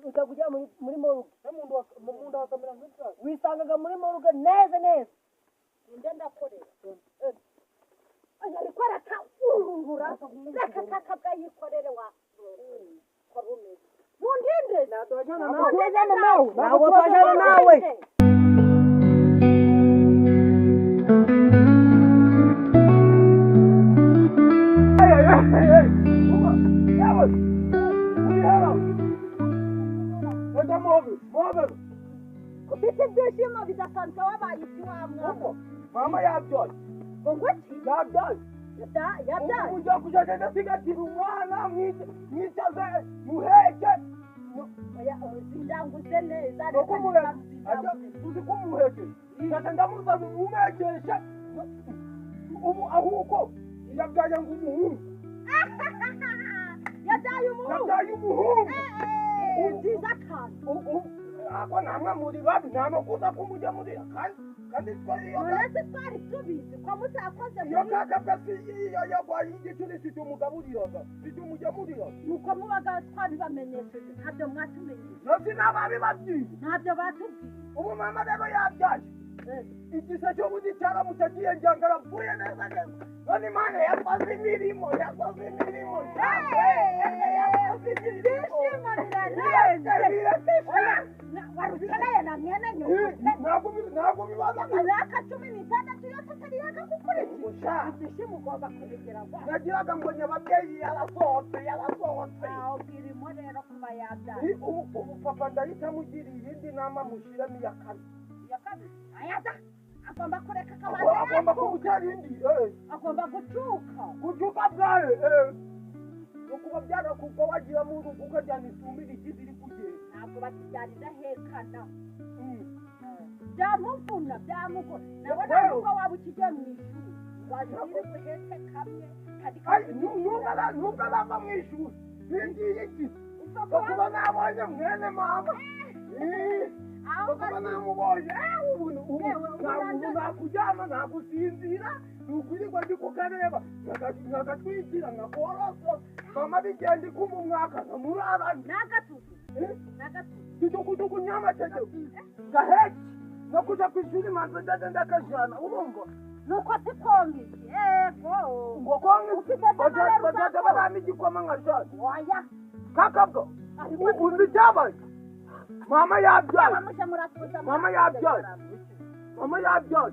Utakujya muri morgue wisangaga muri morgue neza neza. Ninde ndakorera ariko arakawurura reka kakabwa yikorere wa korumeze mundinde. Ntabwo twajana nawe. Ufite ibyishimo bidasanzwe wabaye iki wa mwana? Mama yabyaye. Ngo iki? Yabyaye. Yabyaye. Ujya kujya ndasigatira umwana mwicaze muheke. Oya sindanguze neza. Uzi ko umuheke ndetse ndamuzaza umumekeshe ubu ahubwo yabyaye ngo umuhungu. Yabyaye umuhungu. Yabyaye umuhungu. Nziza cyane. Ako namwe muri babi nta kumujya muri kandi nonese twari tubizi ko mutakoze iyo kakabwa si iyo yagwaye igicuri kitumugaburiraga kitumugemuriraga nuko mubaga twabibamenyesheje ntabyo mwatumenyesheje. Nasi n'ababibabwiye ntabyo batubwiye. Ubu mama rero yabyaye igise cyo bundi cyaramutse agiye njyanga arapfuye neza neza. None Imana yakoze imirimo yakoze imirimo yakoze imirimo. Ibyishimo birarenze. Warukeneye na mwene nyoko. Ntabwo bibaza. Imyaka 16 yose atari yagakukurikira. Ibyishimo ugomba kubigira ngo. Nagiraga ngo nyababyeyi yarasohotse yarasohotse. Aho birimo rero kuba yabyaye. Ubu papa ndahita amugiriye iyindi nama mushyiramo iya kane. Iya kabiri? Ayaza agomba kureka akabanza. Agomba kubyara indi. Agomba gucuka. Gucuka bwawe. Nukuba byarakuko wagira mu rugo ukajyana isumbi ikizi iri kugenda. Ntabwo bakibyara idahekana. Byamuvuna byamugora. Nabona nuko waba ukigiye mu ishuri. Wagira uhetse kamwe. Nubwo arava mu ishuri. Singiye iki. Kuba nabonye mwene mama. Kuba namubonye. Ubu nakuryama nagusinzira. Nukurirwa ndi kukareba nkagatwikira nkakorosa mama bigenda ikumva umwaka nkamurarana n'agatutu n'agatutu tudukuduku nyamateke gaheke no kuja kw'ishuri manza ndaje ndakajana urumva nuko sikonga iki yego ngo konga bazaza barama igikoma nkajana oya kakabwa uzi icyabaye mama yabyaye mama yabyaye mama yabyaye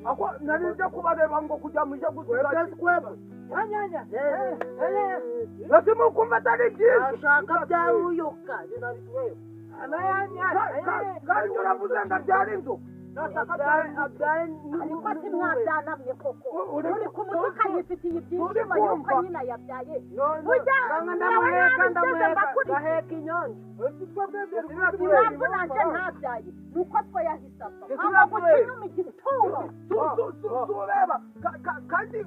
ako narije kubareba ngo kujya muje gusiga Anyanya. Nasi mukumva atari byiza. Ashaka byaruyoka. Kandi uravuze ngo abyara inzu. Ariko si mwabyanamye koko. Uri kumutuka yifitiye ibyishimo yuko nyina yabyaye. Burya ndamuheka ndamuheka gaheka inyonjo. Impamvu nanje ntabyaye nuko two yahise apfa. Nkanga guca inyuma igituro. Tureba kandi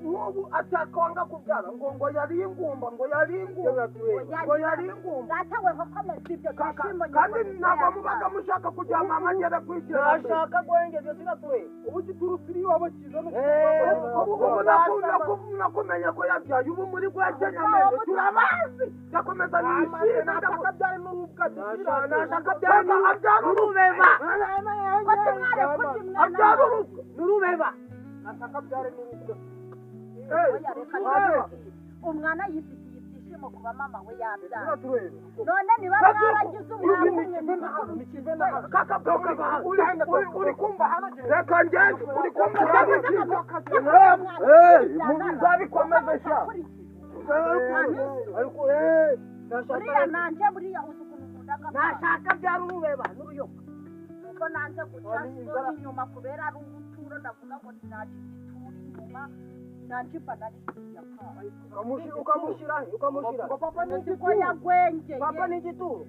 nk'ubu atakwanga kubyara ngo yari ingumba ngo yari ingumba ngo yari ingumba. Data weho komeza ibyo byishimo. Kandi ntabwo mubaga mushaka kugira mama agere kwigira. Ashaka guhengeza sinatuye. Ubu kiturusiri iwabo kiza no ubu nakumenya ko yabyaye ubu muri gwekenya amenyo turabazi. Ndakomeza nishimye nashaka n'urubwa nashaka abyara n'urubeba. Abyara n'urubeba. Nashaka abyara n'urubwa. Umwana yifitiye ibyishimo kuba mama we yabyaye. None niba mwaragize umwana uri kumva reka ngende uri kumva muzabikomeze sha. Buriya nanje buriya uzi ukuntu nkundaga nashaka abyara urubeba n'uruyoka. Nuko nanze guca inyuma kubera ari ubuturo ndavuga ngo ninaca igituro inyuma nanje mba nari ukamushyira ukamushyira. Papa ni igituro yagwengeye. Papa ni igituro.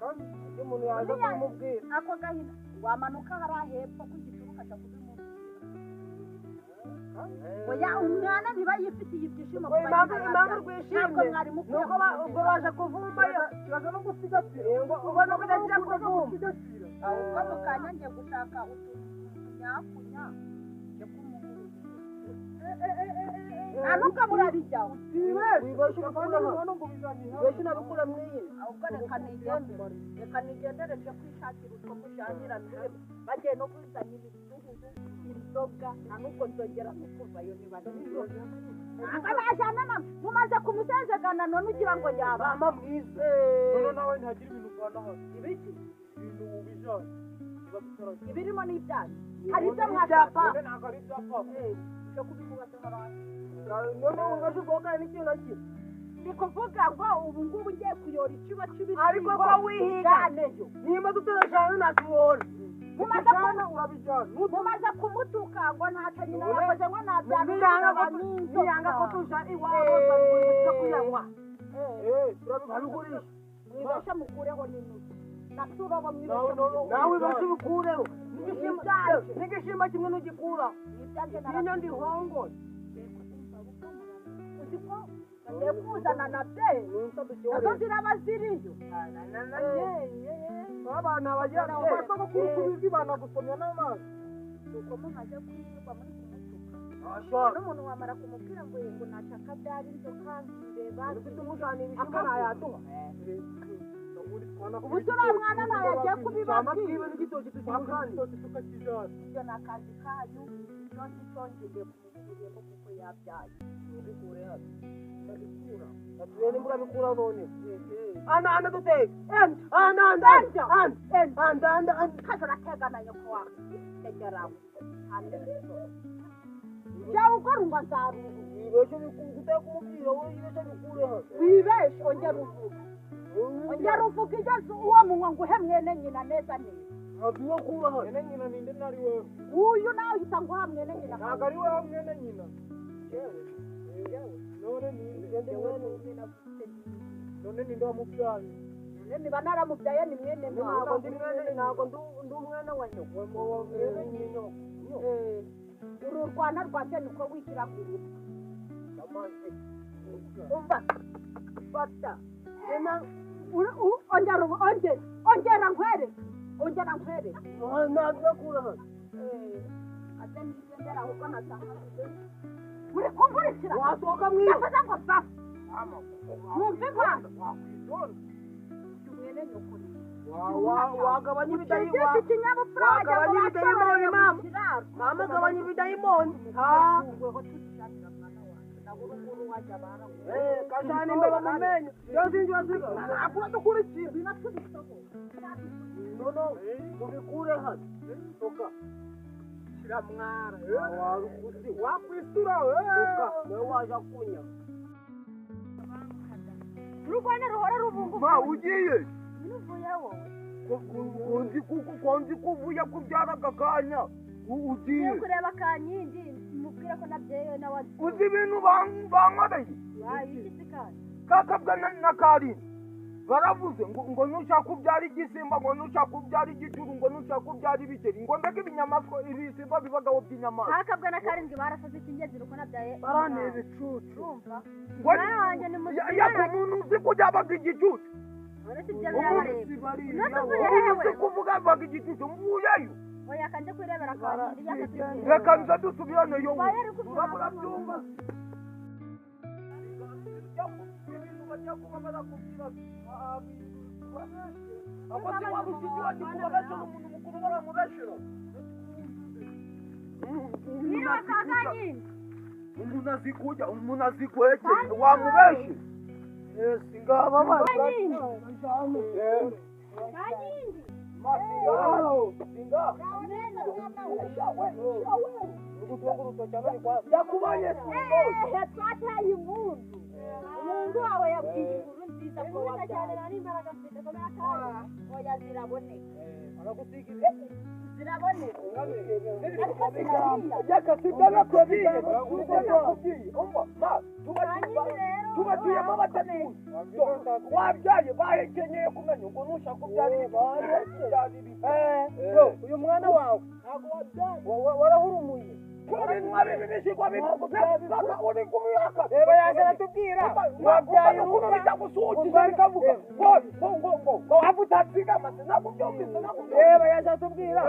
Kandi umuntu yaza kumubwira ako gahina wamanuka hariya hepfo ku gituro ukaja kubimubwira. Oya umwana niba yifitiye ibyishimo kuba impamvu rwishimye nuko ubwo baje kuvumba kiraza no gusigasira ubona ko udagira kuvumba. Ahubwo mu kanya ngiye gushaka utunyakunya njye kumuhurira. Nta nubwo murabijyaho. Wibeshe nabikura mwiyi. Ahubwo reka nigendere. Reka nigendere nje kwishakira utwo mujanira nduhe. Bagiye no kuzana ibisuhuhu, inzoga, nta nubwo nzongera no kuvayo niba nijoro. Ntabwo najyana na mumaze kumusezegana none ugira ngo yaba. Mama mwiza. None nawe ntagira ibintu uvana hano. Ibiki? Ibintu ubijyana. Niba tutarajya. Ibirimo n'ibyanyu. Hari ibyo mwashaka. None ntabwo ari ibyapa. Cyo kubikubaza abantu. None ungaje ugoga n'ikintu na kimwe. Ni kuvuga ngo ubu ngubu ngiye kuyora ikiba cy'ibishyimbo. Ariko ko wihiga. Njyaneyo. Nimba tutarajyana natubona. Urabijyana. Mumaze kumutuka ngo ntacyo nyina yakoze ngo nabyara Niyanga ko tuja iwabo babigurisha kuyanywa. Babigurisha. Mwibeshe mukureho n'inusu. Naturobo mwibeshe. Nawe ibashe ubikureho. N'igishimba kimwe n'ugikura. N'inyo ndihongoye. Uzi ko bagiye kuzana na byeri. Nazo ziraba ziriyo. Abana bagira ngo kubizi banagusomya n'amazi. Nuko mumaze kwirirwa muri kumutuka. N'umuntu wamara kumubwira ngo yego ntashaka byari inzoka nkireba. Ufite umujana ibishyimbo ntayaduha. Ubu turiya mwana ntayagiye kubibabwira. N'igitoki tukimujana. Ibyo ni akazi kanyu. Icyo nzi cyo ngiye kumukuriyemo kuko yabyaye. Ubikure hano. Ndabikura. Natuye nimba urabikura none. Ana ana duteka. Ana ana ana ana ana ana. Kaje urategana nyoko wawe. Tegerawe. Jya ukora ngo nzaruhu. Wibeshe guteka umupira wowe wibeshe bikure hano. Wibeshe ongera uvuge. Ongera uvuge igeze uwo munywa ngo uhe mwene nyina neza neza. Ntabwo kura hano. Mwene nyina ninde nari wewe? Uyu nawe uhita ngo uha mwene nyina. Ntabwo ari wewe mwene nyina. None ninde? None ninde wamubyaye? None niba naramubyaye ni mwene mama. Ntabwo ndi umwana wa nyoko. Mwene nyina. Uru rwana rwanjye niko wigira urugo. Umva. Fata. Ongera ongera ongera nkwereke. Ongera nkwereke. Ntabwo kura hano. Ate nigendera ahubwo natanga. Muri kumvurikira. Wasohoka mwiyo. Ndavuze ngo va. Mwumve impano. Mwene nyoko. Wagabanya ibidayimoni. Wagabanya ibidayimoni mama. Mama gabanya ibidayimoni. Ha. Kashana imbeba mu menyo. Yozinji waziga. Akura dukurikira. No no, mubikure hano. Toka. Kiramwara. Warukusi. Wakwisura. Toka. Wewe waja kunya. Rugwana ruhora rubungu. Ma ugiye. Nuvuye wowe. Konzi kuvuye kubyara akanya. Ugiye. Kureba Kanyindi mubwira ko nabyeyo nawe. Uzi ibintu bankoreye. Wayishitse kandi. Kakabwa na Karin. Baravuze ngo nushaka kubyara igisimba, ngo nushaka kubyara igicuru, ngo nushaka kubyara ibikeri, ngo mbega ibinyamaswa ibisimba bibagaho by'inyamaswa. Kakabwa na Karindwi barasaze icy'ingenzi nuko nabyaye. Barane ibicucu. Urumva? Ngo ya umuntu uzi kujya baga igicucu. Uretse ibyo birabareba. Umuntu uzi kuvuga baga igicucu mvuyeyo. Oya kanje kwirebera Kanyindi yakatubwira. Reka nze dusubirane yo. Urabyumva. Umuntu azikujya umuntu azikweke wamubeshe. Singaba Kanyindi. Yakubanye twataye impundu. Umuntu wawe yabwiye inkuru nziza ko wabyaye. Oya ziraboneka. Ziraboneka. Ariko zirariya. Yakasibana kubiye. Umva ma tubatuyemo batatu. Wabyaye bahekenyeye kumenya ngo nushaka kubyara ibi. Uyu mwana wawe ntabwo wabyaye. Warahurumuye. Kubinwa bibishikwa bibaka uri kumuyaka. Reba yaje aratubwira wabyaye urugo bitagusukiza bikavuga ngo ngo ngo ngo havutatsinga amase nakubyumvise nakubyumvise. Reba yaje aratubwira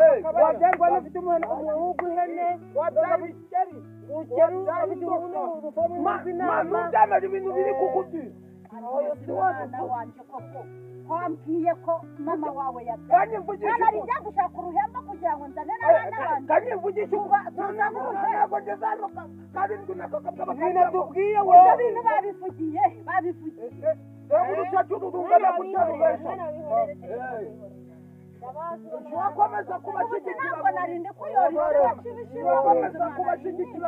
wabyarwa n'ufite umuhungu w'ihene wabyaye ibikeri ukeri afite umuhungu ma nubyemera ibintu biri kukubwira. Mwana wanje koko wambwiye ko mama wawe yabyaye. Kandi mvugisha Nari njya gushaka uruhembo kugira ngo nzane n'abana banjye. Kandi mvugisha ntabwo ngeze hano karindwi na kakabwa binatubwiye Ibyo wowe bintu babivugiye babivugiye. Reba urukecuru rungana gutya rubesha. Wakomeza kubashyigikira Ntabwo nari ndi kuyora ikiba cy'ibishimbo. wakomeza kubashyigikira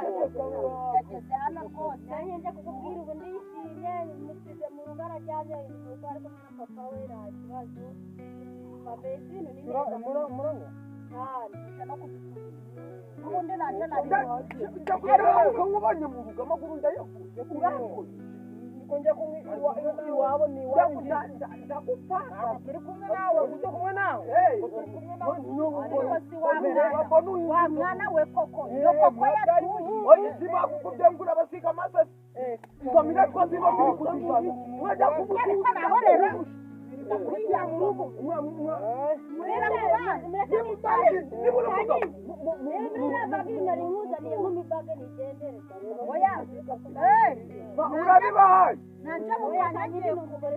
Yageze hano rwose. Nanjye njya kukubwira ubu ndishimye musize mu rugo araryamye mu rugo ariko na papa we nta kibazo. Papa ibintu ni neza muranywa cyane. Nje no kubikubwira. Ubundi nanjye nari njya kugaruka nkubonye mu rugo amaguru ndayakuye urankuye niko njya kunywa iwabo ni iwabo ndagupfaka turi kumwe nawe turi kumwe nawe ariko si wa mwana wa mwana we koko iyo koko yatuye. Oyi sibakukubye ngo urabasiga amasasi izo miratwa ziba ziri kuzijana mwajya Ariko naho rero kumusubiza mu rugo murera ku bana. niba uri umugabo Nari nkuzaniye nk'imibage nigendere. Oya. Eh. urabibahaye Nanje mu kanya ngiye kuza.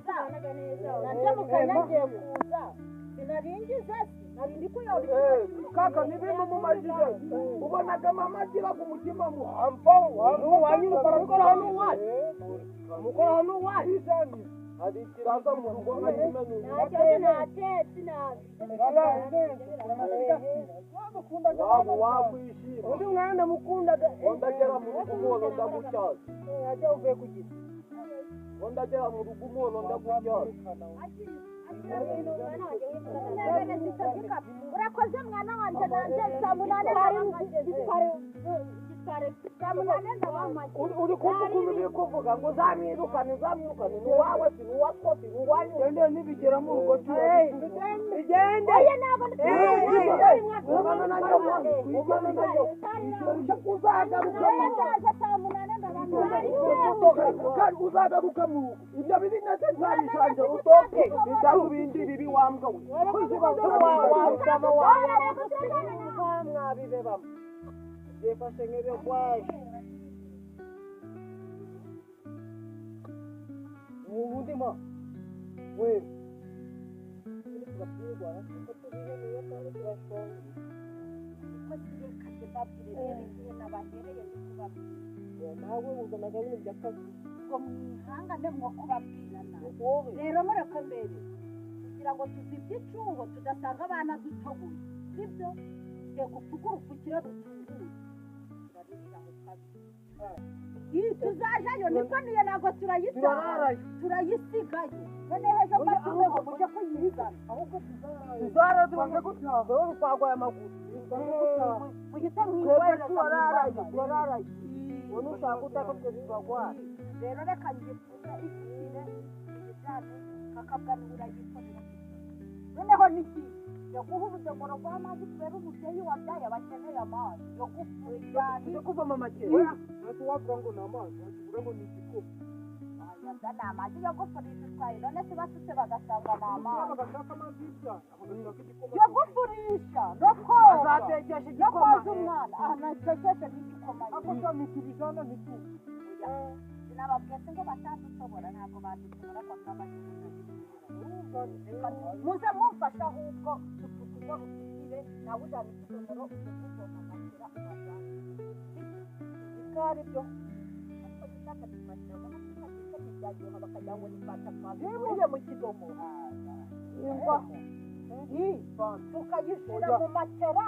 Nanje mu kanya ngiye kuza. Sinaringize nari ndi kuyora ikiba kaka n'ibintu mumajije ubonaga mama agiraga umutima wanyu mukora mukora hano uwacu mukora hano uwacu hari ikiraza mu rugo nkakimena Nta kibazo natetse nabi. waba wakwishima undi mwana namukundaga ndagera mu rugo umuhono ndagutyaza ajya uvuye ku giti ndagera mu rugo umuhono ndagutyaza Urakoze mwana wanje nanje saa munane saa munane ndabamaze. Uri kumva ukuntu biri kuvuga ngo uzamwirukane uzamwirukane ni uwawe si ni uwa si ni uwanyu gende nibigera mu rugo tugende Oya ntabwo ndi uzagaruka mu ndaje saa munane ndabamaze. uzagaruka mu rugo ibyo biri nacyo nzabishanje utoke bizakubindi bibi wambwa we warugama wawe mwabibebamo byifashe nk'ibyo kwaje ubundi ma we turabwirwa ko tubihenuye kandi turashonje nawe uzanaga ibintu by'akazi Ngo mwihangane mwo kubabwirana. wowe Rero mureke mbere kugira ngo tuzibye icyuho tudasanga abana dutoboye sibyo tugiye gupfuka urupfukire rutunguye turarurira mu kazi iyi tuzajayo niko niyo ntabwo turayitaha turararayo turayisigayo noneho ejo mbatumeho muje kuyizana ahubwo tuzarara tubanze gutaha wowe twagwaye amaguru muhite twebwe mwihwereza turararayo turararayo wowe nushaka utako twe turagwara rero reka ngipfuke ifukire iyijyane kakabwa urayikorera noneho niki yo guha ubudomoro bw'amazi kubera umubyeyi wabyaye abakeneye amazi yo gufura tujye kuvoma amakere wavuga ngo ni amazi wavuga ngo ni igikoma aya ni amazi yo gufurisha utwaye none se basutse bagasanga ni amazi bagashaka amazi y'ibyana bagashaka igikoma yo gufurisha no koza azatekesha no igikoma koza umwana aha natekeshe n'igikoma ako nyine sa ntitubijana ntitubi sinababwiye se ngo batadushobora ntabwo badushobora kwa kabagize muze mumfasha ahubwo dupfuka urwo rufitire nawe ujyana ikidomoro ujye kuvoma amashyira ubajyane bikari byo ariko dushaka tumashyiramo nka ntibyaryoha bakagira ngo ni fanta twabikuye mu kidomoro ingwa tukayishyira mu matera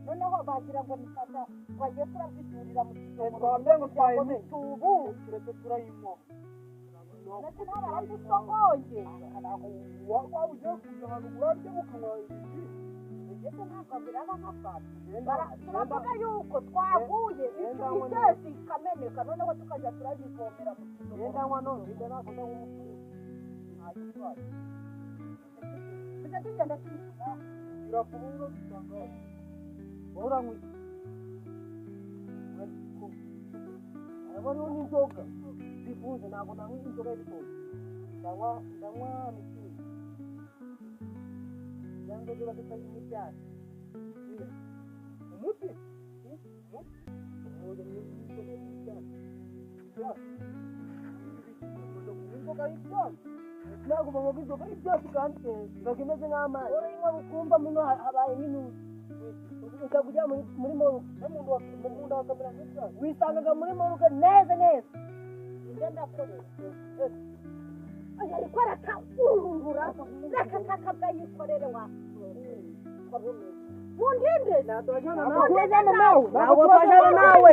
noneho bagira ngo ni fanta twagiye turaziturira mu kidomoro twambye ngo kugira ngo twayimene bitubuke turetse turayinywa ndetse n'abarazisogonye waba ugiye kuza ahantu urarya ukanywa ibiki ndetse ntabwo biraba nka fanta turavuga yuko twaguye itesi ikameneka noneho tukajya turazivomera mu kidomoro yenda nywa none hirya ntabwo ndanywa umufuka nta kibazo tujya tugenda tuyishyura Iravuga usanga uranywa hariho n'inzoga zifunze ntabwo nanywa inzoga y'ibitoki ndanywa ndanywa mitsingi cyangwa ziba zitari n'ibyatsi umuti inzoga y'ibyatsi inzoga y'ibyatsi ntabwo banywa inzoga y'ibyatsi kandi iba imeze nk'amazi urayinywa ukumva muno habaye nk'intuzi ukajya muri moruge mu nda hakamera nk'ibyatsi wisangaga muri moruge neza neza Ninde ndakorera ariko arakahurura reka kakabwayikorere wa mundinde ntabwo turajyana nawe ntabwo turajyana nawe.